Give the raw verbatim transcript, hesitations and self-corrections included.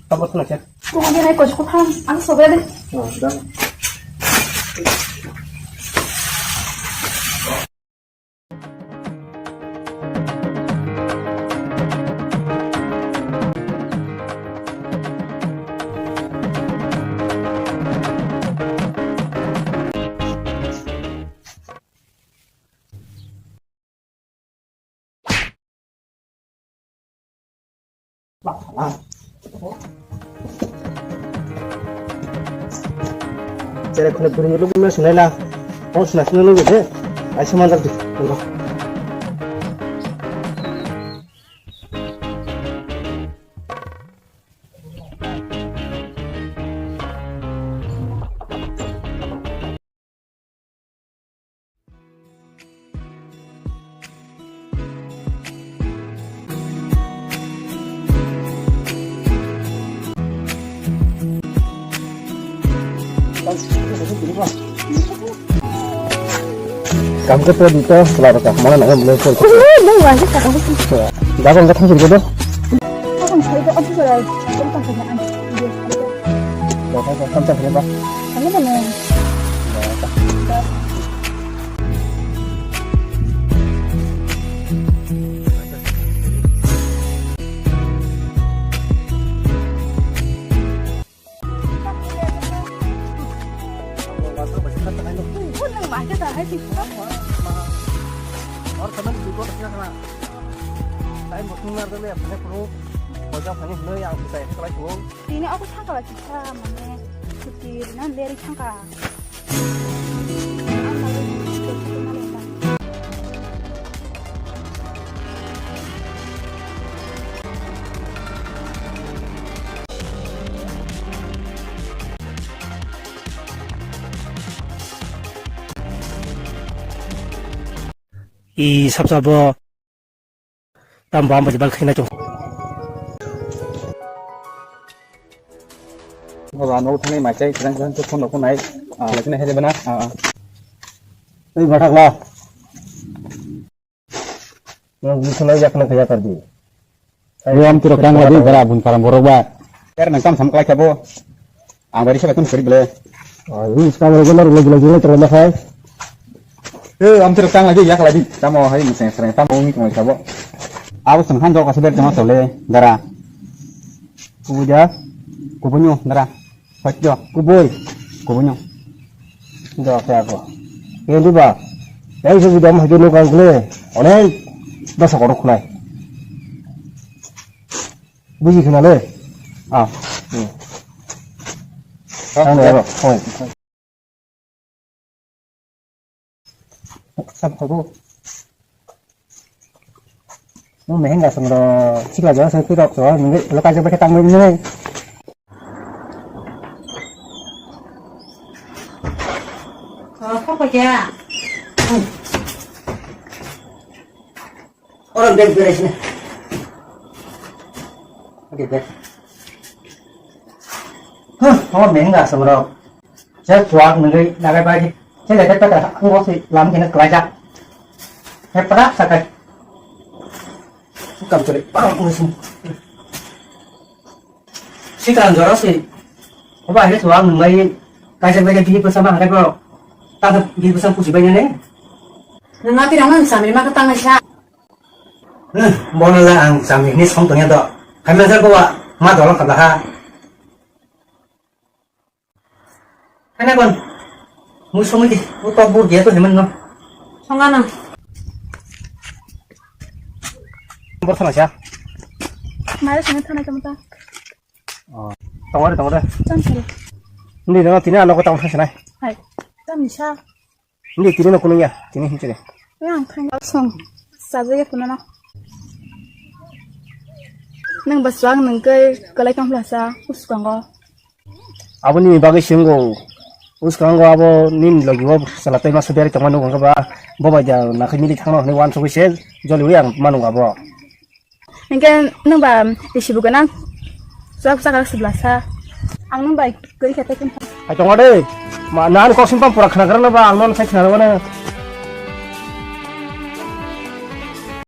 Tabuk khna khe. Kung dia nai kos ko thang, ang sobe de. Chere khone bwrwi lubung no sinai la. Phone sina sina lubung de. Ai se manjak di. Kam ko to dito, selalu kah, mana nak yang boleh call. Jago enggak thansi gitu. Ako ang sayo ko ato sa, ang tangka na ang. Jago enggak thansi ba. Ano ba na? Tini aku saka la kisa mane suti rina leri saka. I sabsa bo. Tam bam bajibal khaina chong. Baba, no thani mai chai, khang khang phone ko nai. Ah, lagi nai hele bana. Ah, ah. Ei bathak la. No, ni thani yak na kaya kar di. Yo, am tiro kang lagi, bara bun param borok ba. Ter nang kam sam klai khabo. Ang bari sabai kun kari bele. Oh, ini sekarang lagi lor lagi lagi lagi terus makai. Eh, am tiro kang lagi yak lagi. Tamo hai museng sereng tamo umi kong khabo. Abo seng han jok kasih ber tamo tole dara. Kubuja, kubunyo dara. Hoi jo, kubui, kubunyo. Jo kaya ko. Ini ba. Yang sudah mah jenuh kang kule. Oleh dosa korok kulai. Buji khna le? Ah. Hmm. Ang le aro. Hoi. Sam khabu. Mo mehenga songro sikla jora sai pirok to nungge lokal jaba khe tangbai nai. Oh, kok ya? Orang bag beres nih. Oke, bag. Huh, oh, mehenga songro. Saya suak nengri nagai bagi. Saya lihat kata aku masih lam kena kelajak. Saya perak sakai. Bukan curi, parang aku sini. Si kan jorok si. Oba akhirnya suak nengri. Kaisa bagi gini bersama angkai bro. Tata gini bersama pusi banyak nih. Nengati nama sambil makan tangan siya. Bono la ang sambil ini song tengah dok. Kami ajar bawa ma dolong kablaha. Kana kon? Mu songwi di, u tok bur dia to hemen no. Songana. Bor sana siya. Mare sini thana kamu ta. Oh, tongore tongore. Cham sini. Ni no tini ano ko tong thang sinai. Hai. Cham ni sa. Hindi, tini no kunung ya, tini hinchire. Yang thang song. Saja ya kunana. Nang baswang nang kai kalai tong plasa uskango. Abo ni bagwi singo. Uskango abo nin logi bo sala tai masu beri tongma nung ba. Boba ja nakhi mili thangno hwnwi wan sugwi se joli wi ang manung abo. Hingke nwng ba risibo gwnang. Chwak chakrak siblasa. Ang nwng bai kwrwi khe tei khe. Hai tongo de. Ma nang kok simpang pura khna gra no ba ang non sai khna ro no.